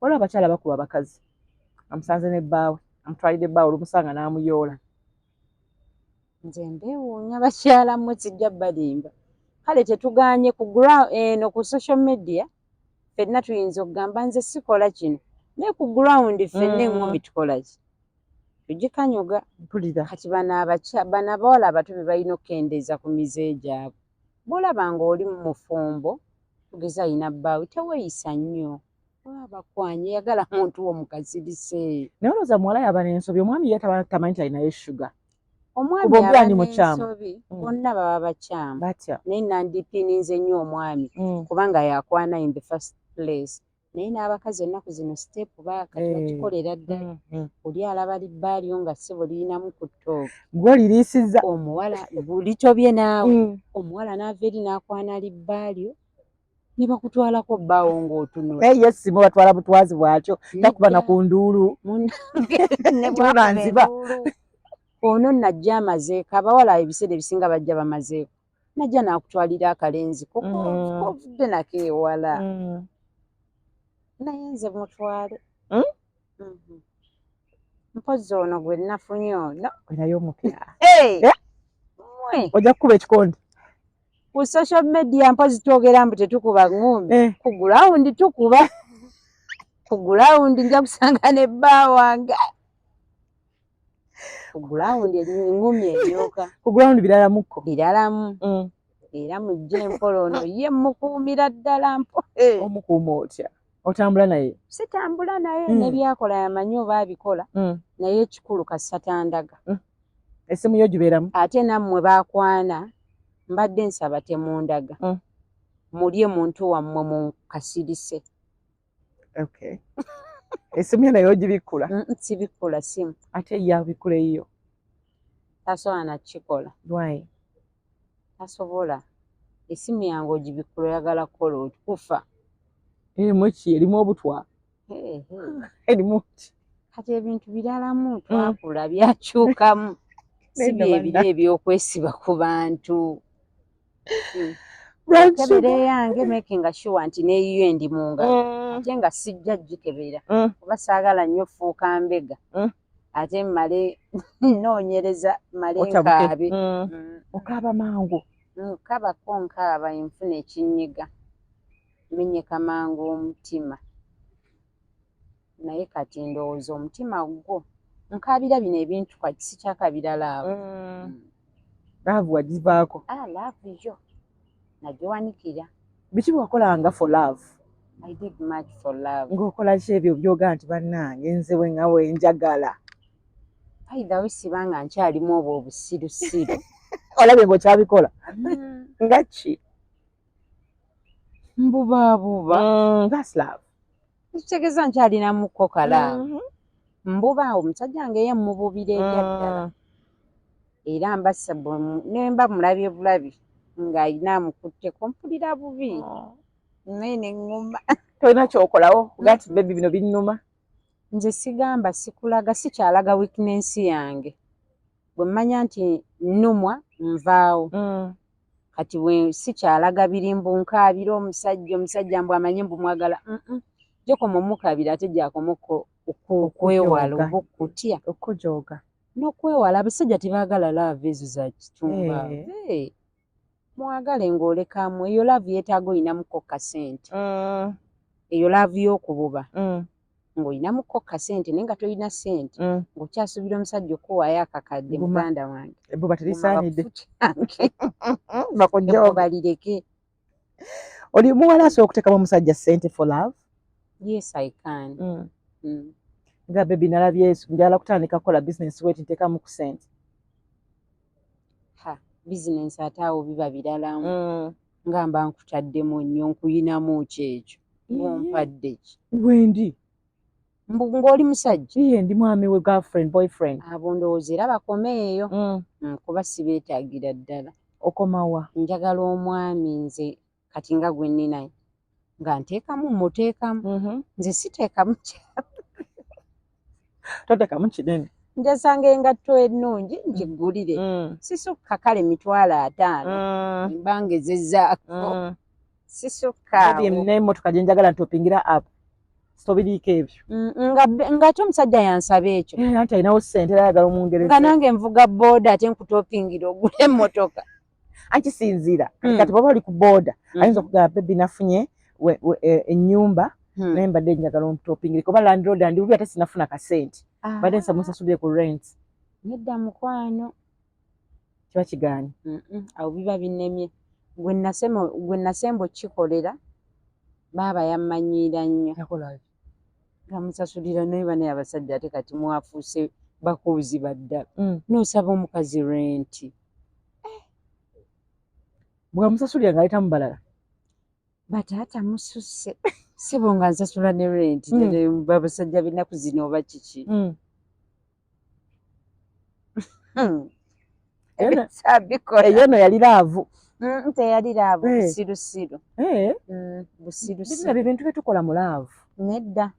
Waliwo abakyala bakuba abakazi, amusanze ne bbaawe, amutwalidde bbaawe, olumusanga n'amuyoola. Nze mbeewuunya bakyala mmwe, sijja balimba. Kale tetuganye ku eno ku social media ffenna tuyinza okugamba nze sikola kino, naye ku ground ffenna eŋŋumi tukola ki? Tugikanyuga. Mpulira. Kati bano bano abawala abato be balina okukendeeza ku mize gyabwe. Bw'olaba ng'oli mufumbo, tugeze ayina bbaawe, teweeyisa nnyo oba bakwanye, yagala muntu wo mukasirise. Naye olowooza muwala yaba n'ensobi, omwami ye tamanyi nti alinayo sugar? Omwami Kuba aba ani mukyamu? n'ensobi, bonna baba bakyamu. Batya? Naye nandipininze nnyo omwami kubanga yakwana in the first place. Naye n'abakazi ennaku zino step back bakikolera ddala. Oli alaba libbaalyo nga ssebo lirinamu ku ttooke. Gw'oliriisizza. Omuwala litobye naawe. Omuwala n'ava eri n'akwana libbaalyo ne bakutwalako bbaawo ng'otunula. Naye ye simu batwala butwazi bwakyo, takuba na ku nduulu. Munnange, ne Tuna bwakuba nziba. enduulu. Ono najja amazeeko, abawala ebiseera ebisinga bajja bamazeeko, najja n'akutwalira akalenzi ko kovudde nako ewala. Naye nze mutwale. Mhm. Mpozzi ono gwe nafunye ono. Olinayo omupya? Hey! Eh? Mmwe Ojja kukuba ekikonde. Ku social media mpozi twogera mbu tetukuba ŋŋumbi. Eh. Ku ground tukuba. Ku ground nja kusanga ne bba wange. Ku ground eŋŋumi eryoka. Ku ground biralamukko. Biralamu. Era mujje empola, ono ye mukuumira ddala mpo. Omukuuma otya? Otambula naye? Sitambula naye. Nebyakola yamanyi oba abikola, naye ekikulu kasita tandaga. Essimu yo gibeeramu? Ate nammwe bakwana, mbadde nsaba temundaga. Mulye muntu wammwe mu kasirise. Okay, esimu yo naye ogibikkula? Sibikkula simu. Ate ye abikkula eyiyo? Tasobola nakikola. Why? Tasobola. Esimu yange ogibikkula oyagala kukola okufa. Erimu ki? Erimu obutwa? Erimu ki? Kati ebintu biralamu, twakula, byakyukamu, si byebiri ebyokwesiba ku bantu. Kebera eyange, making sure nti neyiyo endi mu ngalo, ate nga sijja gikebera kuba saagala nnyo fuuka mbega, ate mmale noonyereza, mmale nkaabe. Okaaba mangu? Nkabako, nkaaba, enfuna ekinyiga, menyeka mangu omutima. Naye kati ndowooza omutima gwo nkaabira bino ebintu, kati sikyakabira love. Love wagivaako? Ah, love yo nagiwanikira. Biki bwewakolanga for love? I did much for love. Ng'okola ki ebyo byogaa nti bannange nze bwe nga wenjagala? Either we sibanga nkyalimu obwo obusirusiru. Olabye ng'okyabikola nga ki? Mbubaabuba. That's love. Kitegeeza nkyalinamuko ka love. Mbuba omusajja nga ye mububira ebyaddala, era mbasa nemba mulabye bulabi ng'alina amukutteko, mpulira bubi, naye neŋŋuma. Tolina kyokolawo kugaa nti baby, bino binnuma? Nze sigamba, sikulaga, sikyalaga weakness yange. Bwe mmanya nti nnumwa, nvaawo. Kati bwe sikyalaga biri mbu nkaabira omusajja, omusajja mbu amanye mbu mwagala, gyokoma omukabira, ate gyakoma okwewala oba okutya. Okujooga. N'okwewala. Abasajja tebaagala love ezo za kitumba. Mwagale ng'olekamu eyo love, yeetaaga oyinamuko kasente. Eyo love y'okububa, ng'olinamuko kasente, naye nga tolina ssente, ng'okyasuubira omusajja okuwaayo akakadde. Guma. Muganda wange, Ebbuba terisaanidde. Ebbuba lireke. Oli muwala asobola okuteekamu omusajja ssente for love? Yes, I can. Nga baby, nalabye njagala kutandika kukola bizinesi, weti nteekamu ku ssente. Ha, bizinensi ate awo biba biralamu. Nga mba nkutaddemu nnyo, nkuyinamu ki ekyo ng'ompadde ki? Wendi. Mbu ng'oli musajja? Iye, ndi mwami we, girlfriend, boyfriend. Abo ndowooza era bakomeeyo, kuba sibeetaagira ddala. Okomawa? Njagala omwami nze kati nga gwe nnina, nga nteekamu, muteekamu. Nze siteekamu. Toteekamu kinene. Njasanga engatto ennungi ngigulire, sisukka kale 50,000, mba ngezezzaako, sisukka awo. N'emmotoka gye njagala ntopingira up, sitobiriiko ebyo. Ng'ate omusajja yansaba ekyo? Eh, anti alinawo ssente era ayagala omungereza. Nga nange nvuga booda, ate nkutopingira ogula emmotoka? Ankisinziira kati bw'oba oli ku booda, ayinza okugamba, baby, nafunye ennyumba, naye mbadde njagala ontopingire kuba landlord andi bubi, ate sinafuna kasente, mbadde nsaba munsasulire ku rent. Nedda mukwano. Kiba kigaanye? Awo biba binnemye. Gwe nasemba okkikolera, baaba yammanyiira nnyo. Yakola? Nga musasulira, naye banaye abasajja ate kati mwafuuse bakuuzi baddala. N'osaba omukazi rent. Bwamusasulira ng'aleetamu balala. Bataata mususse, sebo, nga nsasula ne rent. Abasajja b'ennaku zino oba kiki? Ebisabikola. Eyo no yali love? Teyali love, busirusiru. Busirusiru. Bino bintu byetukola mu love. Nedda,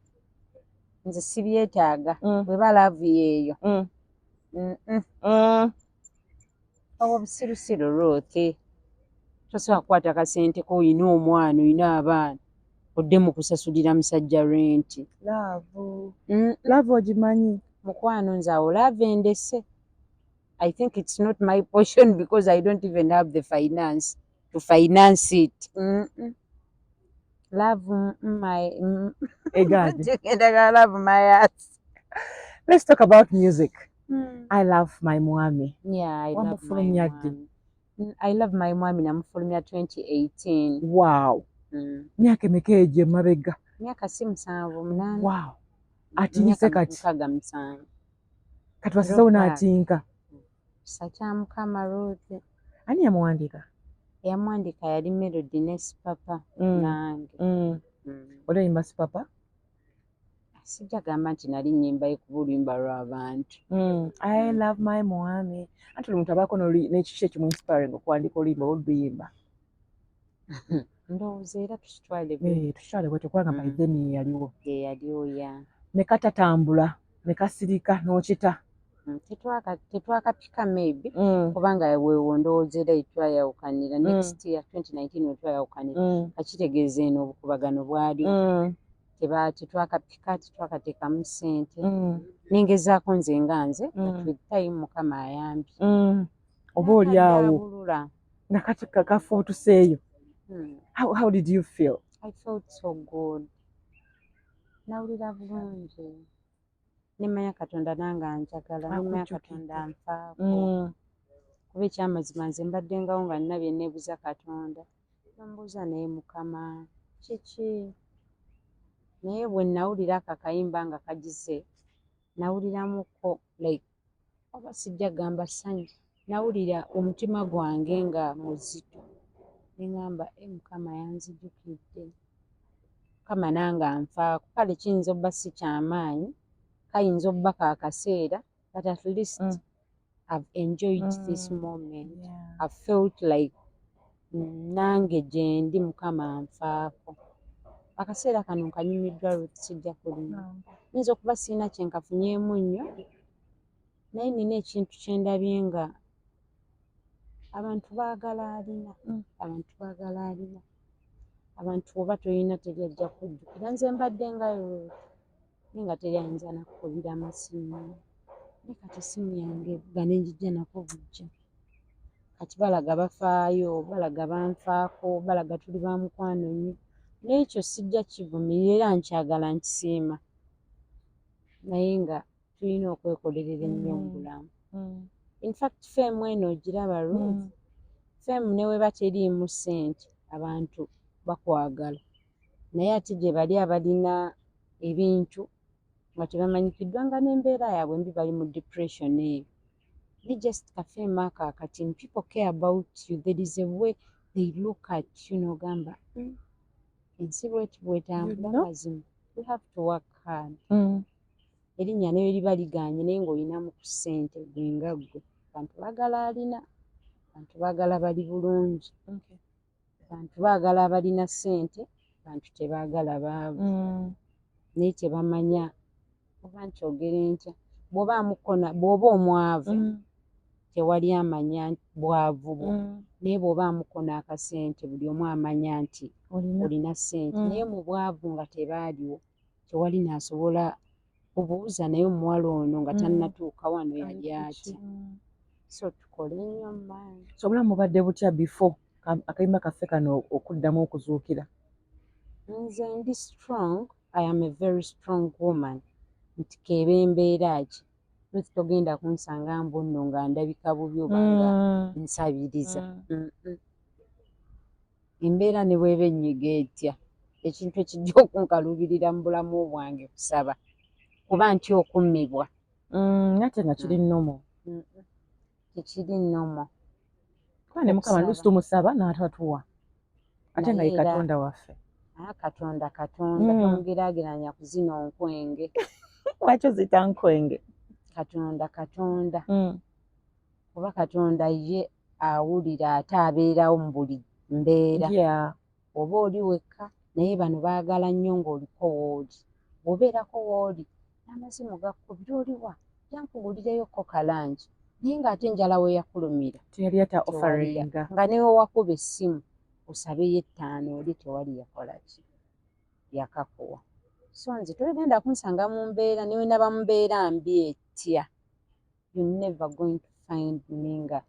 nze sibyetaaga. Bweba love yeeyo, obwo busirusiru. Ruth, tosobola kukwata kasente ko, oyina omwana, oyina abaana, odde mu kusasulira musajja rent. Love, love ogimanyi? Mukwano, nze awo love endese. I think it's not my portion because I don't even have the finance to finance it. Love my Egaanye. Love my ass. Let's talk about music. I Love My Mwami. Yeah, I love my Wamufulumya ddi? mwami. I Love My Mwami namufulumya 2018. Wow. Myaka emeka egyo emabega? Myaka si 7, 8. Wow, atiise kati. 6, 7. Kati wasizewo Rock. N'atinka. Kisa kya Mukama, Ruth. Ani yamuwandiika? Eyamwandika yali Melody ne Sipapa nange. Oli oyimba Sipapa? Sijja gamba nti nali nnyimbayo kuba oluyimba lw'abantu. I love my mwami. Anti buli muntu abaako n'ekiki ekimu inspiring okuwandika oluyimba oba oluyimba. Ndowooza era tukitwale. Eh, tukitwale bwetyo kubanga by then ye yaliwo. Ye yaliwo, ya. Ne katatambula ne kasirika n'okita. Tetwakapika maybe kubanga weewo ndowooza era etwayawukanira next year 2019 wetwayawukanira, kakitegeeza eno obukubagano bwaliwo. Tetwakapika, tetwakateekamu ssente. Nengezaako nze nga nze, but with time Mukama ayambye. Oba oli awo Nakaddaabulula. Nga kati kafuutuseeyo. How did you feel? I felt so good. Nawulira bulungi. Nemanya Katonda nange anjagala, nemanya Akujjukidde. Katonda anfaako. Kuba ekyamazima nze mbaddengawo nga nina bye neebuuza Katonda. Nombuuza, naye Mukama kiki? Naye bwe nawulira ako akayimba nga kagize, nawuliramuko like oba sijja gamba ssanyu, nawulira omutima gwange nga muzito. Ne ŋŋamba, e Mukama yanzijukidde. Mukama nange anfaako. Kale kiyinza obba si kyamaanyi, kayinza obba ka kaseera, but at least I've enjoyed this moment. I felt like nange gye ndi Mukama anfaako. Akaseera kano nkanyumiddwa Ruth, sijja kulimba. Nyinza okuba sirina kye nkafunyeemu nnyo, naye nina ekintu kye ndabye nga abantu baagala alina. Abantu baagala alina. Abantu oba toyina teri ajja kujjukira. Nze mbadde nga Ruth, naye nga teri ayinza nakukubira masimu. Naye kati essimu yange evuga ne njijja nako bujja. Kati balaga bafaayo, balaga banfaako, balaga tuli ba mukwano nnyo. N'ekyo sijja kivumirira era nkyagala nkisiima. Naye nga tulina okwekolerera ennyo mu bulamu. In fact fame eno ogiraba Ruth, fame ne bw'eba teriimu ssente abantu bakwagala. Naye ate gye bali abalina ebintu nga tebamanyikiddwa nga n'embeera yaabwe mbi, bali mu depression eyo. Naye just ka fame ako akatini, people care about you. There is a way they look at you n'ogamba, ensi bweti bw'etambula." You know? Mazima we have to work hard. Erinnya ne liba ligaanye naye ng'olinamu ku ssente gwe nga ggwe. Abantu baagala alina, abantu baagala bali bulungi. Abantu baagala abalina ssente, abantu tebaagala baavu. Naye tebamanya oba nkyogere ntya, bw'oba omwavu tewali amanya bwavu bwo, naye bw'obaamuko n'akasente buli omu amanya nti olina. Olina ssente. Naye mu bwavu nga tebaaliwo, tewali n'asobola kubuuza, naye omuwala ono nga tannatuuka wano yali atya? So tukole nnyo maanyi. So obulamu bubadde butya before akayimba kaffe kano okuddamu okuzuukira? Nze ndi strong. I am a very strong woman, nti keeba embeera ki, Ruth, togenda kunsanga mbu nno nga ndabika bubi oba nga nsabiriza. Embeera ne bweba ennyiga etya, ekintu ekijja okunkaluubirira mu bulamu bwange kusaba, kuba ntya okummibwa. Ate nga kiri normal. Tekiri normal. Kuba ne Mukama Okusaba. Luusi tumusaba n'atatuwa, ate nga ye Naye era- Katonda waffe. Ah, Katonda Katonda tomugeraageranya ku zino nkwenge. Lwaki oziyita nkwenge? Katonda Katonda, kuba Katonda ye awulira ate abeerawo mu buli mbeera. Oba oli wekka, naye bano baagala nnyo ng'oliko w'oli. Bw'obeerako w'oli n'amazimu gakkubira, oliwa, jankugulireyo-ko kalangi, naye ng'ate enjala we yakulumira teyali ata tewali offeringa. Nga ne wewakuba essimu osabeyo 5 oli tewali yakola ki yakakuwa. So nze togenda kunsanga mu mbeera, ne wenaba mu mbeera mbi etya, you never going to find me nga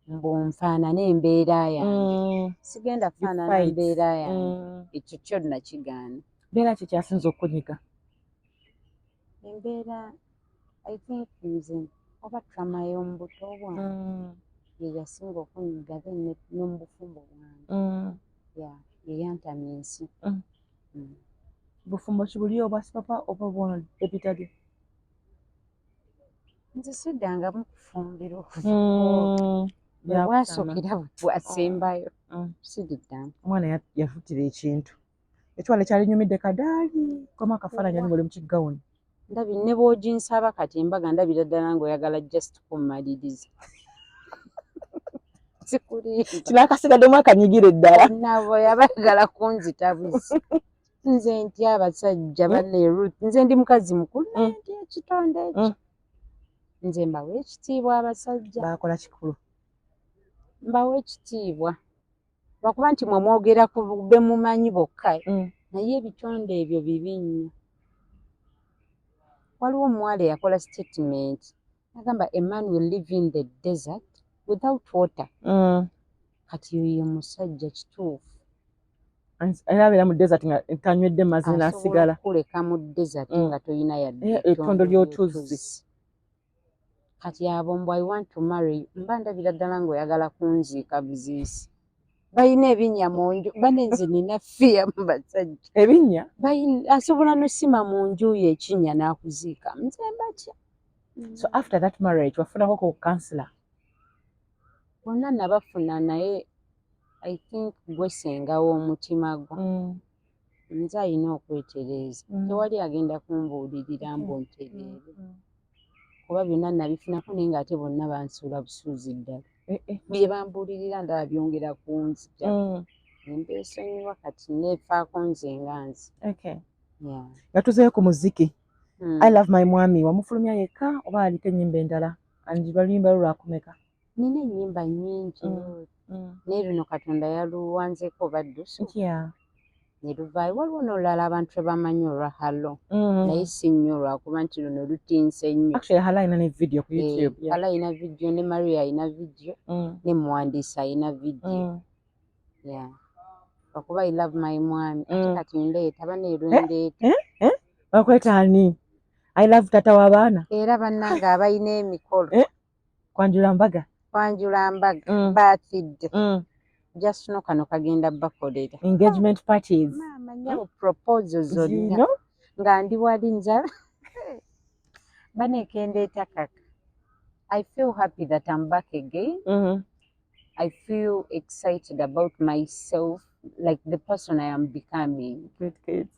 mbu nfaanane embeera yange. Sigenda kufaanana fight. mbeera yange. Ekyo kyo nakigaana. Mbeera ki kyasinza okunyiga? Embeera, I think nze oba trauma y'omu buto bwange ye yasinga okunyiga, then n'omu bufumbo bwange ya yeyantamya ensi. Bufumbo ki buli obwa Sipapa oba bwono ebitali? Nze siddangamu kufumbirwa okuva. Bwasookera bwasembayo. Siriddamu. Omwana yafutira ekintu ekiwala kyalinyumidde kadaali koma akafaananyi ng'oli mu kigawuni. Ndabi ne bw'oginsaba kati embaga, ndabira ddala ng'oyagala just kummaliriza. Sikulimba. Kino akasigaddemu akanyigira eddala. Nabo yabayagala kunzita buzi. Nze ntya abasajja banne, Ruth. Nze ndi mukazi mukulu, naye ntya ekitonde ekyo. Nze mbawa ekitiibwa abasajja. Bakola kikulu. Mbawa ekitiibwa lwakuba nti mwe mwogera ku be mumanyi bokka, naye ebitonde ebyo bibi nnyo. Waliwo omuwala eyakola statement, agamba, "A man will live in the desert without water." Kati oyo ye musajja kituufu. Era abeera mu desert nga tanywedde mazzi Asobola n'asigala. okukuleka mu desert nga toyina yadde ettondo ly'otuzzi. Kati abo mbu "I want to marry you", mba ndabira ddala ng'oyagala kunziika buziisi. Balina ebinnya mu nju bane. Nze nina fear mu basajja. Ebinnya? Asobola nosima mu nju ye ekinnya n'akuziika. Nze mbatya. So after that marriage wafunako ku counselor? Bonna nabafuna, naye I think gwe senga w'omutima gwo. Nze alina okwetereeza. Tewali agenda kumbuulirira mbu ntereere, kuba byonna nabifunako, naye ng'ate bonna bansuula busuuzi ddala. Eh, eh. Bye bambuulirira ndaba byongera kunzija. Nembeesonyiwa, kati neefaako nze nga nze. Yeah. Nga tuzeeyo ku muziki. "I Love My Mwami" wamufulumya yekka oba aliko ennyimba endala? And baluyimba lwo lwakumeka? Nina ennyimba nnyingi, naye luno Katonda yaluwanzeeko baddusu ne luvaayo. Waliwo n'olulala abantu lwe bamanyi olwa "Hello", naye si nnyo lwakuba nti luno lutinse nnyo. Actually "Hello" alina ne video ku YouTube. Yeah. "Hello" alina video, ne "Maria" alina video, ne "Muwandiisi" alina video. Yeah. Lwakuba "I Love My Mwami" ate kati ndeeta baneerwendeeta. Bakweta ani? I love tata w'abaana. Era bannange abalina emikolo, Kwanjula mbaga. Kwanjula mbaga, baatidde, just no kano kagenda bakolera. Engagement parties. Maama nyabo, proposal zonna Zino nga ndi wali njala banekendeeta kaka. I feel happy that I'm back again. I feel excited about myself, like the person I am becoming. Good kids.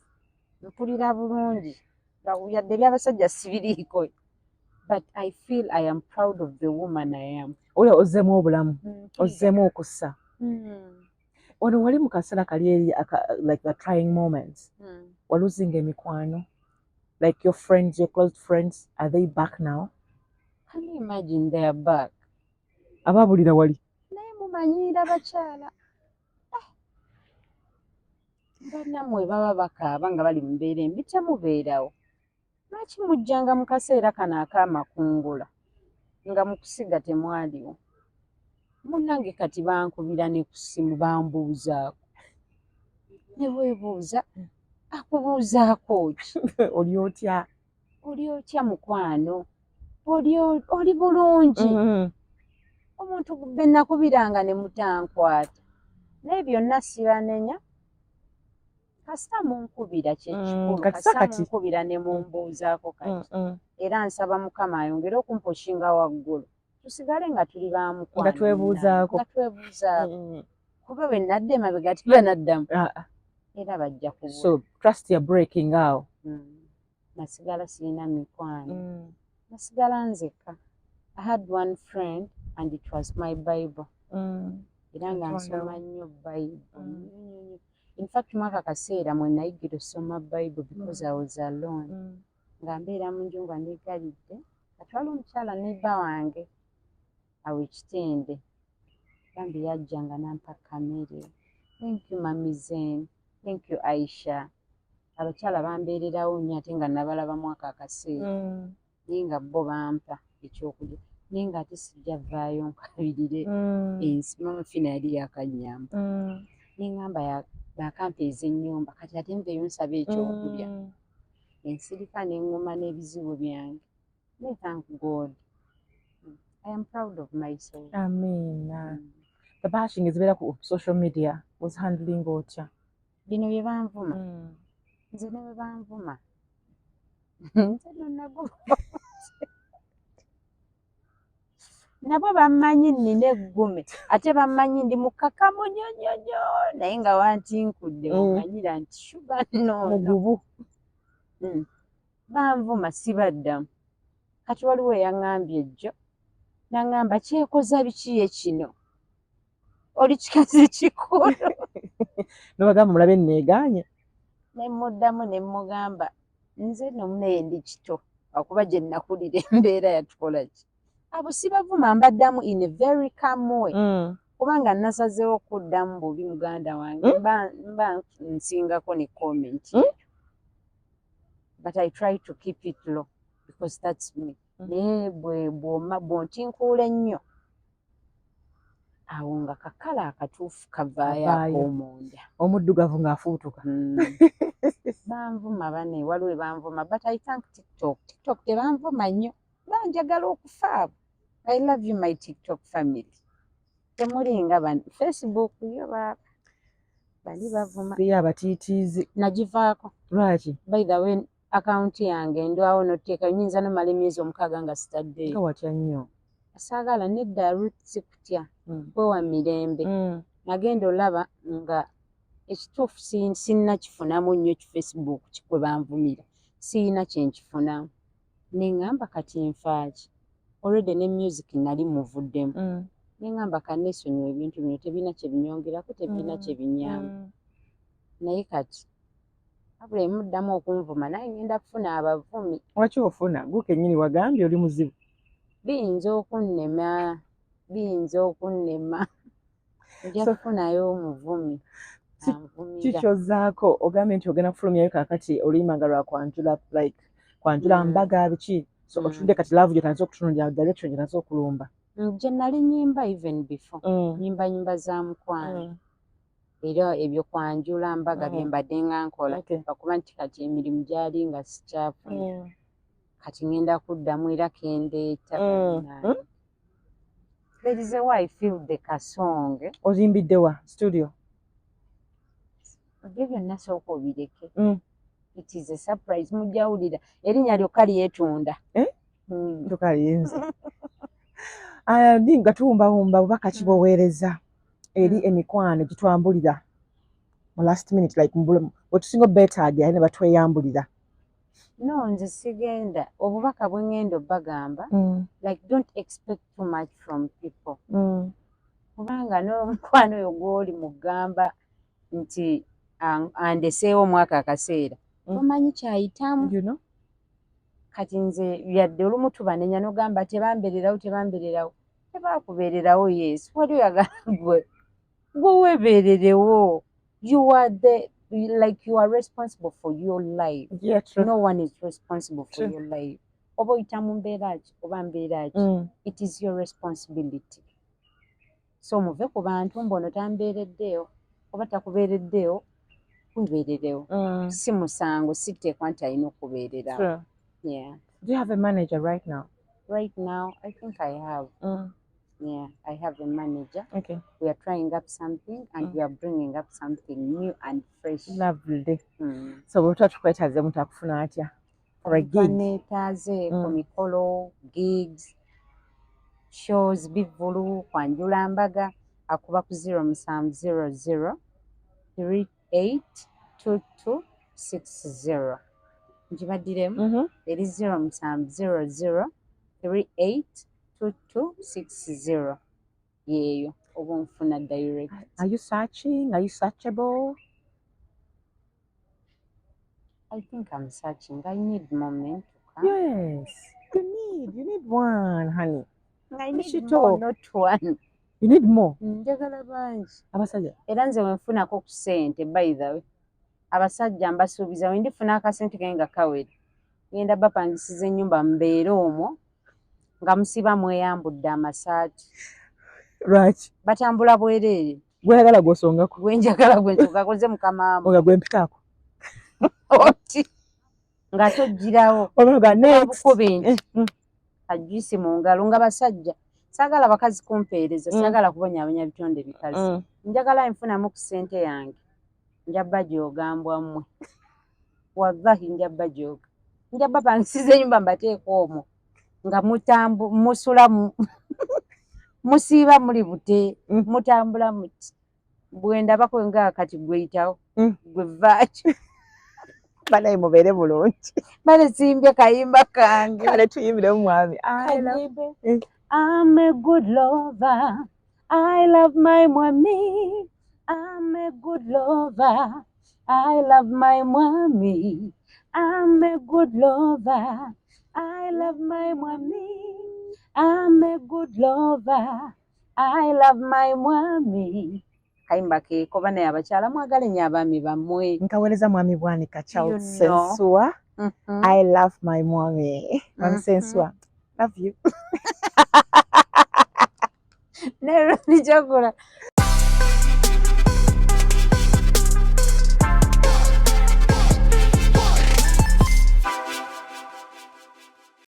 Mpulira bulungi yadde ebyabasajja sibiriiko, but I feel I am proud of the woman I am. Olwo ozzeemu obulamu, ozzeemu okussa. Wano wali mu kaseera kali eri like the trying moments, waluzinga emikwano, like your friends, your close friends, are they back now? Can you imagine, they are back? Abaabulira wali. Naye mumanyiira bakyala. Ah. Bannammwe baba bakaaba nga bali mu mbeera embi, temubeerawo. Lwaki mujjanga mu kaseera kano ak'amakungula nga mu kusiga temwaliwo? Munnange kati bankubira ne ku ssimu bambuuzaako. Ne weebuuza, akubuuzaako ki? Oli otya? Oli otya mukwano? Oli bulungi? Omuntu be nakubiranga ne mutankwata, naye byonna sibanenya, kasita munkubira kyekikulu. Kati Kasita kati. munkubira ne mumbuuzaako kati. Era nsaba Mukama ayongere okumpushinga waggulu, tusigale nga tuli ba mukwano. Nga twebuuzaako. Nga twebuuzaako, kuba bwe nadda emabega tibanaddamu. Ah, ah. Era bajja kubula. So trust ya breaking awo. Nasigala sirina mikwano. Nasigala nzekka. I had one friend and it was my Bible. Era nga Katonda nsoma wo. nnyo Bible, nnyo nnyo nnyo. In fact mwaka kaseera mwe nayigira osoma Bible because I was alone, nga mbeera mu nju nga neegalidde. Kati waliwo omukyala neighbour wange awo ekitende, bambi yajja nga nampa kamere. Thank you, Mami Zen. Thank you, Aisha. Abakyala bambeererawo nnyo, ate nga nabalabamu ako akaseera, naye nga bo bampa ekyokulya, naye ng'ate sijja vaayo nkabirire ensi. Mama Fina yali yakannyamba, neŋŋamba bakampeeza ennyumba, kati ate nveeyo nsaba ekyokulya? Ensirika neŋŋuma n'ebizibu byange. Naye thank God, I am proud of myself. Amiina. The bashing ezibeera ku social media was handling otya? Bino bye banvuma, nze ne bwe banvuma, nze no naguba. Nabo bammanyi nnina eggume, ate bammanyi ndi mukakamu nnyo nnyo nnyo, naye nga wantinkudde omanyira nti shuga noono mugubu. Banvuma, sibaddamu. Kati waliwo eyaŋŋambye ejjo, naŋŋamba, "Kyekoza biki ye kino, oli kikazi kikulu." Nobagamba, "Mulabe neegaanye." Ne muddamu ne mugamba, "Nze nno munaye ndi kito, akuba gye nakulira embeera yatukola ki." Abo sibavuma, mbaddamu in a very calm way, kubanga nasazeewo okuddamu bubi muganda wange. Mba nsingako ne comment, but I try to keep it low because that's me. Naye bwe bw'oma bw'ontinkuula ennyo awo nga kakala akatuufu kavaayo Kavaayo. ak'omunda. Omuddugavu ng'afuutuka. Banvuma bane, waliwo banvuma, but I thank TikTok. TikTok tebanvuma nnyo, banjagala okufa abo. I love you, my TikTok family. Temulinga ban Facebook yo, baaba bali bavuma. Siyo abatiitiizi. Nagivaako. Lwaki? By the way, akawunti yange ndwawo noteeka, nyinza nomala emyezi 6 nga sitaddeeyo. Nga watya nnyo. Saagala, nedda Ruth, sikutya, kwewa mirembe. Nagenda olaba nga ekituufu sinnakifunamu nnyo ki Facebook kikwe banvumira, siyina kyenkifunamu, neŋŋamba kati nfaaki? Already ne music nali muvuddemu. Neŋŋamba kaneesonyiwa ebintu bino, tebirina kye binyongerako, tebirina kye binyamba. Naye kati wabula emuddamu okunvuma, naye ngenda kufuna abavumi. Lwaki ofuna? Gwe kennyini wagambye oli muzibu. Biyinza okunnema, biyinza okunnema, nja kufunayo omuvumi anvumira. Kikyozaako ogambye nti ogenda kufulumyayo kaakati oluyimba nga lwakwanjula, like kwanjula mbaga biki, so otunde kati love gyotandise okutunulira, direction gyotandise okulumba. Gye nali nyimba even before, nyimba nyimba za mukwano, era ebyo kwanjula mbaga bye mbadde nga nkola, lwakuba nti kati emirimu gyali nga sikyafuna. Kati ngenda kuddamu era kendeeta. Bannange. There is a way I feel the kasong. Ozimbidde wa studio? Ebyo byonna sooka obireke. It is a surprise, mujjawulira erinnya lyokka lyetunda. Eh? Mm. Tukalinze. Ah, ndi nga tuwumbawumba, bubaka ki bw'oweereza eri emikwano gitwambulira mu last minute, like wetusinga obeetaagira ate ne batweyambulira? No, nze sigenda, obubaka bwe ngenda obbagamba, like, don't expect too much from people, kubanga n'omukwano oyo gw'oli mugamba nti andeseewo omwaka akaseera, tomanyi kyayitamu. You know? Kati nze yadde olumu tubanenya n'ogamba tebambeererawo, tebambeererawo, tebakubeererawo. Yes, wali oyagala gwe gwe weebeererewo. You are the like, you are responsible for your life. Yeah, true. No one is responsible for True. your life. Oba oyita mu mbeera ki, oba mbeera ki, it is your responsibility. So muve ku bantu mbono tambeereddeewo oba takubeereddeewo, webeererewo. Si musango, si tteekwa nti alina okubeererawo. True. Yeah. Do you have a manager right now? Right now I think I have. Yeah, I have a manager. We are trying up something and we are bringing up something new and fresh. Lovely. So bwe tuba tukwetaaze, omuntu akufuna atya for a gig? Baneetaaze ku mikolo, gigs, shows, bivvulu, kwanjula mbaga, akuba ku 0700 382260. Ngibaddiremu? Mhm. Eri 0700 382260, yeeyo oba onfuna direct. Are you searching? Are you searchable? I think I'm searching. I need more men to come. Yes. You need one, honey. I need Kito. more, not one. You need more. Njagala bangi. Abasajja. Era nze wenfunako ku ssente, by the way, abasajja mbasuubiza, we ndifuna akasente kange nga kawera, ngenda bapangisiza ennyumba mbeere omwo nga musiba mweyambudde amasaati. Lwaki? Batambula bwereere. Gweyagala gw'osongako. Gwenjagala gwensookako, nze mukamaamu. Nga gwempitaako. Oti ng'ate ogirawo. Oba next. Bukubi nti kajuisi mu ngalo nga basajja. Saagala bakazi kumpeereza. Saagala kubonyaabonya bitonde bikazi. Njagala nfunamu ku ssente yange, nja bajooga mbwa mmwe, wallahi nja bajooga, nja bapangisiza ennyumba mbateeka omwo nga mutambu musula mu Musiiba muli bute, mutambula muti. Bwendabako nga kati gweyitawo, gwe vaaki. Banaye mubeere bulungi. Bale simbye kayimba kange. Kale tuyimbiremu mwami. I'm a good lover. I love my mwami. I'm a good lover. I love my mwami. I'm a good lover. I love my mwami. I'm a good lover. I love my mwami. Kayimba keeko banaye abakyala mwagale nnyo abaami bammwe. Nkaweereza mwami Bwanika Charles Sensua. I love my mwami. Mwami Sensua. Love you. Nairobi kyokola.